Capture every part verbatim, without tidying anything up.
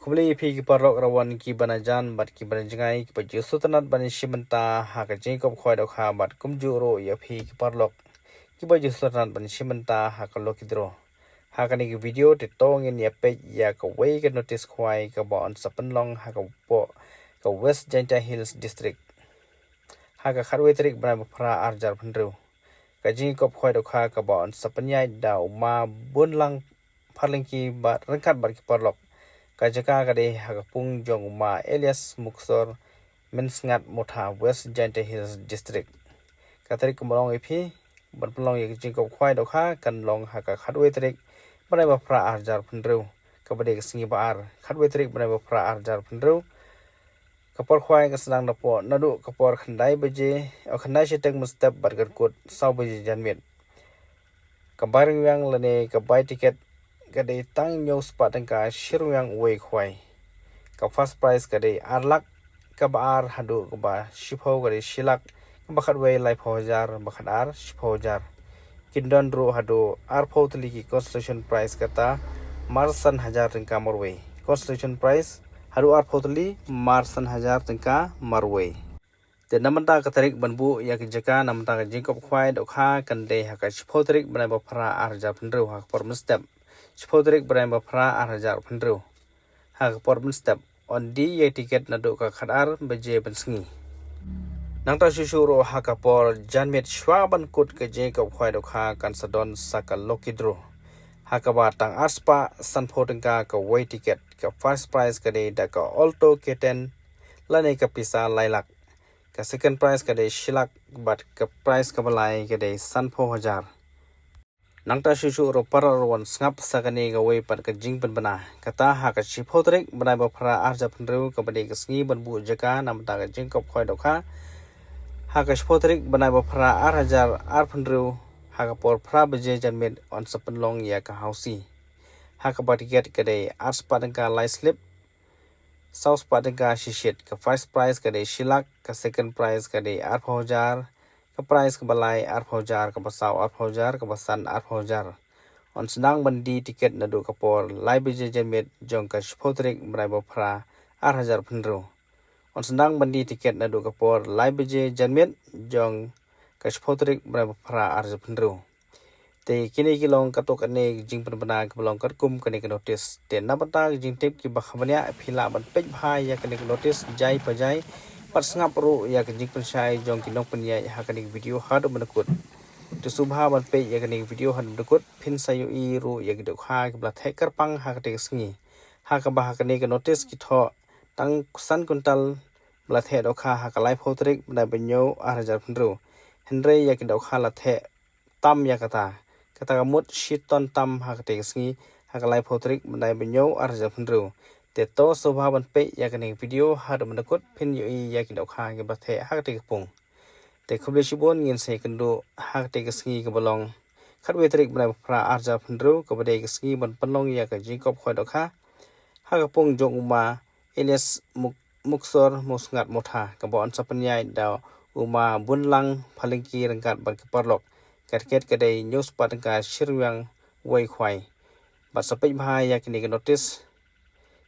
Khublei ïa phi ki paralok, rawan ki ba na jan bad ki ba na jngai ki ba ju sngewtynnat ban ïashim bynta ha ka jingïakop khwai dohkha, bad kumjuh ruh ïa phi ki paralok ki ba ju sngewtynnat ban ïashim bynta ha ka lucky draw. Ha kane ka video te to ngin ïa peit ïa kawei ka notice khwai kaba yn sa pynlong ha ka poh ka West Jaintia Hills District ha ka khatwei tarik bnai ba phra ar hajar phew hynriew. Ka jingïakop khwai dohkha kaba yn sa pynïaid da u Ma Bunlang Pharlingki bad ryngkat bad ki paralok. Ka jaka ka dei ha ka pung jong u Ma Elias Muksor, Mynsngat Motha, West Jaintia Hills District. Ka tarik kumba ong ïa phi ban pynlong ïa ka jingïakop khwai dohkha kan long ha ka khatwei tarik bnai ba phra ar hajar phew hynriew, kaba dei ka sngi ba ar, khatwei tarik bnai ba phra ar hajar phew hynriew. Ka por khwai ka sdang napoh naduh ka por khyndai baje, o, khyndai shiteng mynstep bad kan kut saw baje janmiet. Ka bai ryngwiang lane ka bai tiket ka dei tang hynñiew spah tyngka shi ryngwiang uwei khwai. Ka first prize ka dei ar lak, kaba ar haduh kaba shiphew ka dei shi lak, kaba khatwei laiphew hajar, ba khatar shiphew hajar. Kin don ruh haduh arphew tylli ki consolation prize, kata mar san hajar tyngka marwei. Consolation prize haduh arphew tylli mar san hajar tyngka marwei. Te na mynta ka tarik ban buh ïa ka jaka na mynta ka jingïakop khwai dohkha kan dei ha ka shiphew tarik bnai ba phra ar hajar phew hynriew ha ka por mynstep. Shiphew tarik bnai ba phra ar hajar phew hynriew ha ka por mynstep. Yn die ïa tiket naduh ka khatar baje mynsngi. Nangta shuh shuh ruh ha ka por janmiet shwa ban kut ka jingïakop khwai dohkha kan sa don sa ka lucky draw, ha kaba tang ar spah sanphew tyngka kawei tiket. Ka first prize ka dei da ka Alto K ten lane ka pisa lai lak. Ka second prize ka dei shi lak bad ka prize kaba lai ka dei sanphew hajar. Nangta shuh shuh ruh para, rawan sngap sa kane kawei pat ka jingpynbna. Kata ha ka shiphew tarik bnai ba phra ar hajar phew hynriew, kaba dei ka sngi ban buh jaka na mynta ka jingïakop khwai dohkha, ha ka shiphew tarik bnai ba phra ar hajar arphew hynriew, ha ka por phra baje janmiet yn sa pynlong ïa ka housie, ha kaba tiket ka dei ar spah tyngka lai slip, saw spah tyngka shi shit. Ka first prize ka dei shi lak, ka second prize ka dei arphew hajar, ka prize kaba lai arphew hajar, kaba saw arphew hajar, kaba san arphew hajar. Yn sdang ban die tiket naduh ka por lai baje janmiet jong ka shiphew tarik bnai ba phra ar hajar phew hynriew. Yn sdang ban die tiket naduh ka por lai baje janmiet jong ka shiphew tarik bnai ba phra ar hajar phew hynriew. Te kine ki long katto katne ki jingpynbna kiba long katkum kane ka notice. Te na bynta ki jingtip kiba kham bniah, phi lah ban peit bha ïa kane ka notice jai pa jai, bad sngap ruh ïa ka jingpynshai jong ki nongpynïaid ha kane ka video haduh ban da kut. Te sngewbha ban peit ïa kane ka video haduh ban da kut, phin sa ïohi ruh ïa ki dohkha kiba la theh kyrpang ha kata ka sngi, ha kaba ha kane ka notice ki thoh tang san kuntal ba la theh dohkha ha ka laiphew tarik bnai ba hynñiew ar hajar phew hynriew. Hynrei ïa ki dohkha la theh tam ïa kata. Kata ka mut shi ton tam ha kata ka sngi, ha ka laiphew tarik bnai ba hynñiew ar hajar phew hynriew. Te to sngewbha ban peit ïa kane ka video haduh ban da kut, phin ïohi ïa ki dohkha kiba la theh ha kata ka pung. Te khublei shibun, ngin sa ïakynduh ha kata ka sngi kaba long khatwei tarik bnai ba phra ar hajar phew hynriew, kaba dei ka sngi ban pynlong ïa ka jingïakop khwai dohkha ha ka pung jong u Ma Elias Muk-, Muksor Mynsngat Motha, kaba yn sa pynïaid da u Ma Bunlang Pharlingki ryngkat bad ki paralok. Ka tiket ka dei hynñiew spah tyngka shi ryngwiang wei khwai. Bad sa peit bha ïa kine ki notice,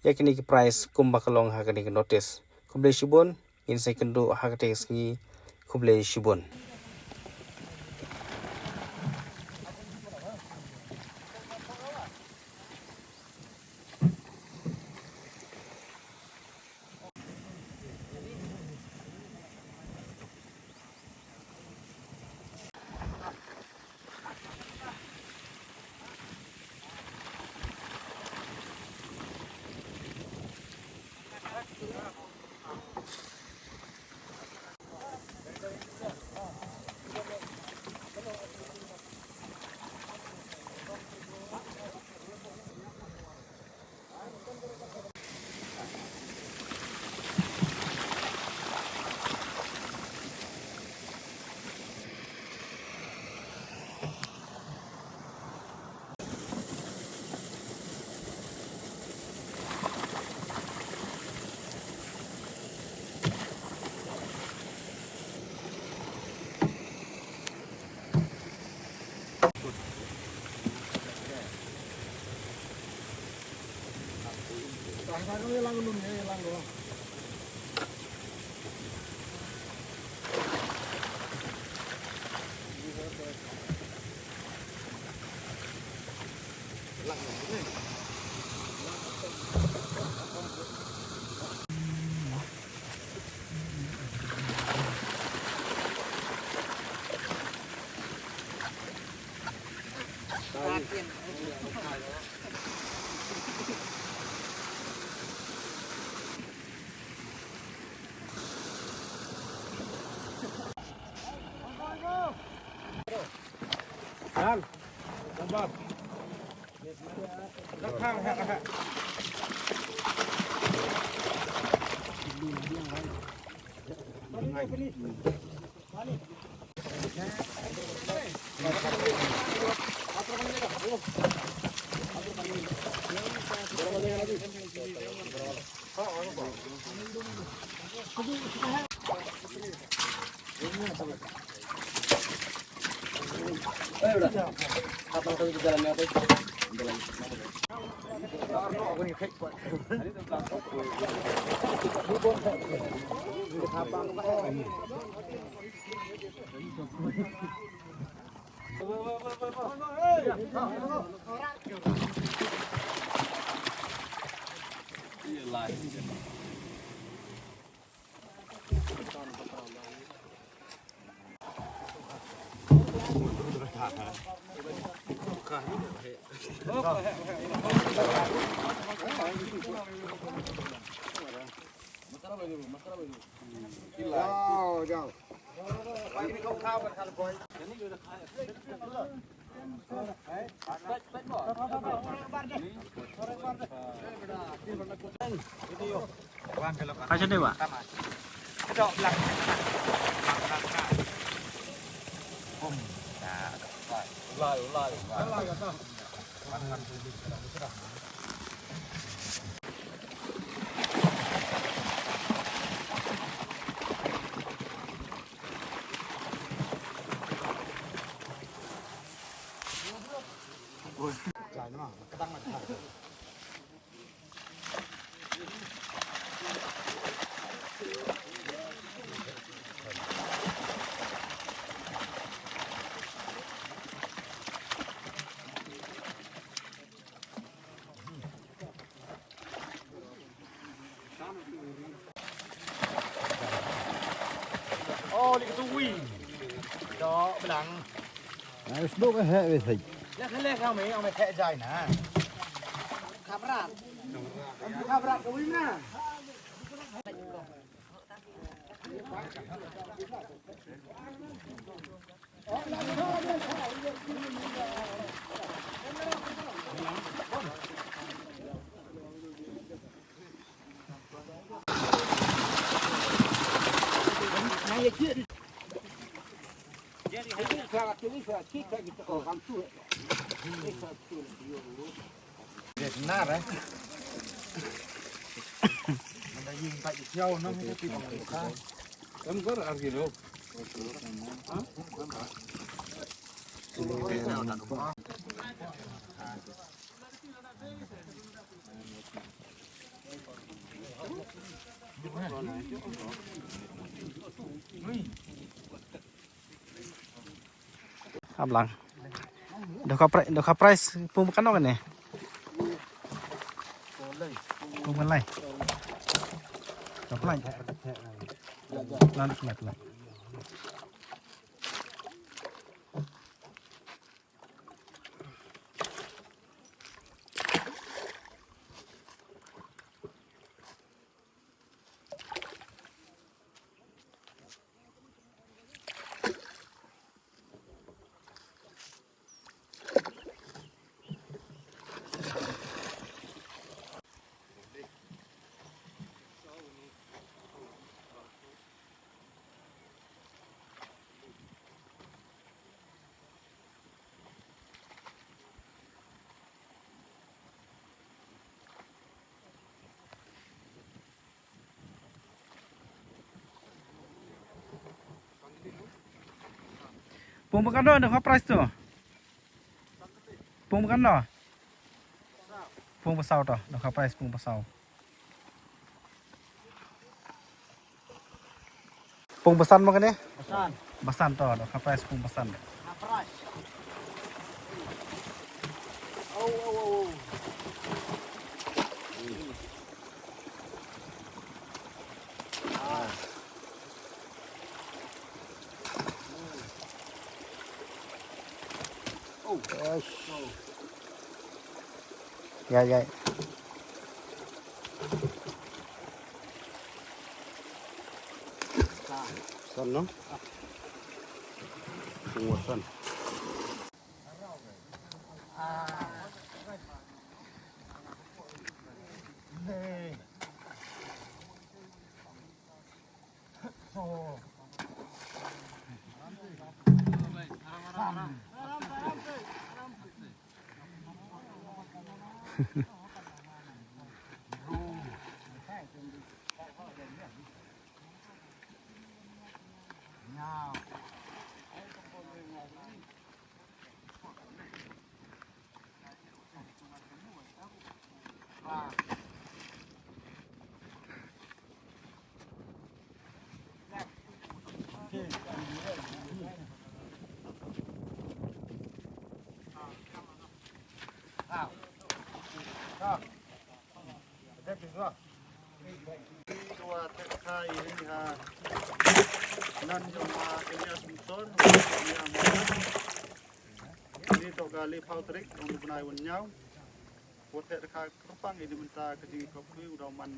ïa kine ki prize kumba ka long ha kine ki notice. Khublei shibun, ngin sa ïakynduh ha kata ka sngi. Khublei shibun. Ka shane ba? Oh, li tu wi. Dok belang. Ai, sdok eh, eh, eh. Ya, kale kau me, ame kek jai na. Kabrat. Kabrat tu wi na. Nar, eh. Manda ïing pat ïa kiaw, no, manda pi pang ka. Em, bar ar kilo. Ha? Ablang. Doka pri-, doka prize pung ba kano kane? Pung ban lai. Doka lai. Lan, lan, lan. Pung ba kano doka prize to? Pung ba kano? Pung ba saw to, doka prize pung ba saw. Pung basan ma kane? Basan. Basan to, da ka price pung basan. Ka price. Oh, oh, oh, oh. Ah. Oh. Yes. Oh. Ya, ya. San no? Tunggu san. Ngan ïa ma Elias Mtor, ïa ma. Ni to ka le pau trik, ong bnai wan ñiaw. Wat heh ka kyrpang ïa mynta ka jingkop kwi u dau man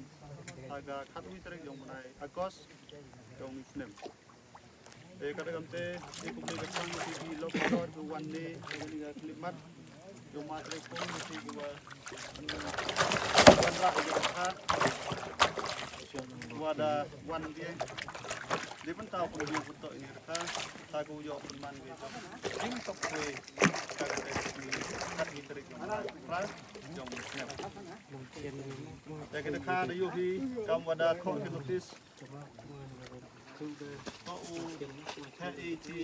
ha ka khatwi tarik jong bnai August jong u snem. Te ka dagam te, te kumne ka sang ki lok dor ka wan ne, ka wan ne ka klip mat. Jong ma tarik pun ki wa wan la ïa ka kha. Wa da wan die. Di mynta pun die pun to ïa ka kha. Ta ku ïoh pun man ki jong. Jingkop kwi. Ka ka te ki khatwi tarik jong bnai August jong u snem. Te ka kha da ïoh hi kam wa da thoh ki notice. To u theh i chi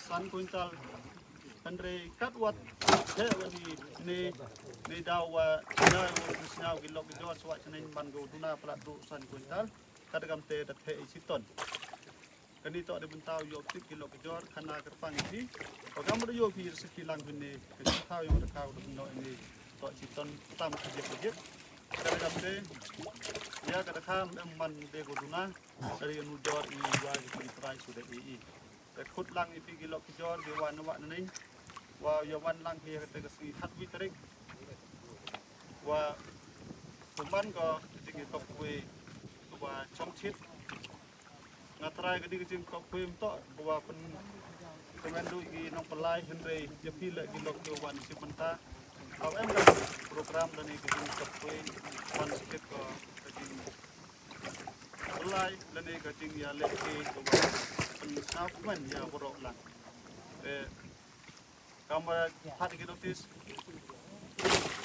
san quintal. Hynrei kat wat theh wa ni ne, ne daw wa ñiaw wa sñiaw ki lok ki jor swa chneng ban ko duna palat du san quintal. Kat kam te da theh i chi ton. Kani to de bynta u ïoh tip ki lok ki jor khana kyrpang i phi. Wa kam da ïoh phi sa ki lang phi ne ka chi thaw yong da kaw da no ni to chi ton tam ka jep ka jep. Ka da kam te ïa ka da kham em man de ko duna. Dari nu jor i wa ki prai su de i i. Te khut lang i phi ki lok ki jor ki wa na wa na ning. Wa ïa wan lang hi ka te ka sngi khatwi tarik. Wa kuman ko ka jingkop kwi wa chong chit. Nga trai ka dei ka jingkop kwi mto wa pyn kmen du ki nongpynlai hynrei ïa phi le ki lok ki wan shi mynta. Aw em ka program lane ka jingkop kwi wan shi ko ka jingpynlai lane ka jingïaleh ki ka wa pynsngew kmen ïa waroh lang. Eh, Kamwa phah ki notice,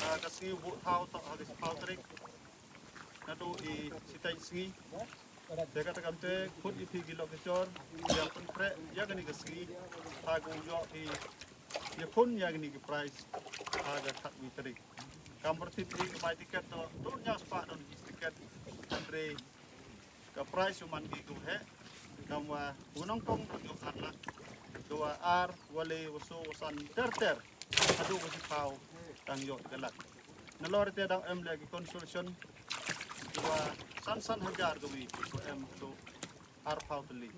ah, ka sngi u buh thaw to ha ka shiphew tarik. Naduh i shiteng sngi. Te kata kam te khut i phi ki lok ki jor ïa pynkreh ïa kani ka sngi. Ha ku ïoh ki ïa pun ïa kani ki prize ha ka khatwi tarik. Kamwa tip i ki bai tiket to, to nya spah don ki tiket. Hynrei ka prize u man ki ku heh. Kamwa u nongpong u jong ar lak. Dua ar, wa le, wa so, wa san, ter ter. Haduh wa shiphew tang ïoh ka lak. Nalor te dang em le ki consolation. Dua san san hajar ka wi, wa em haduh arphew tylli.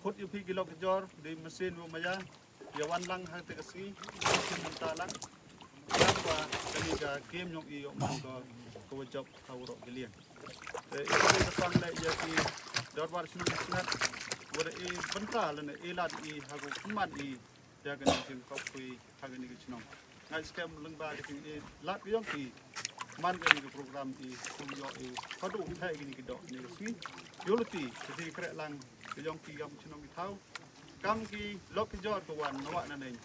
Khut ïa phi ki lok ki jor, dei mynsiem wa maya, ïa wan lang ha te ka sngi, mynsiem mynta lang. Ïa wa kani ka game yong i ïoh man ko, ko wa jop ha waroh ki liang. Te i ka sang le ïa ki dorbar shnong shnat, wa da i bynta lane i lad i ha ko khmat i, ïa kani jingkop kwi ha kani ka chnong. Ngai skhem lyngba ka jing i lad ka yong ki man kani ka program i kum ïoh i padu thai kani ka doh ni ka sngi. Ïoh lati ka jingkreh lang ka yong ki kam chnong ki thaw. Kam ki lok ki jor ka wan na wa na neng.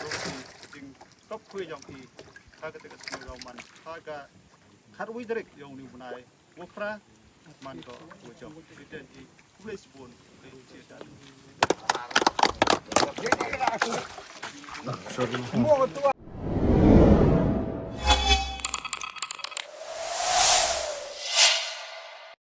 Ïoh ki jingkop kwi yong i ha ka te ka sngi raw man ha ka khatwi tarik yong ni u bnai. Wa phra man ko wa jong. Ite i khublei shibun.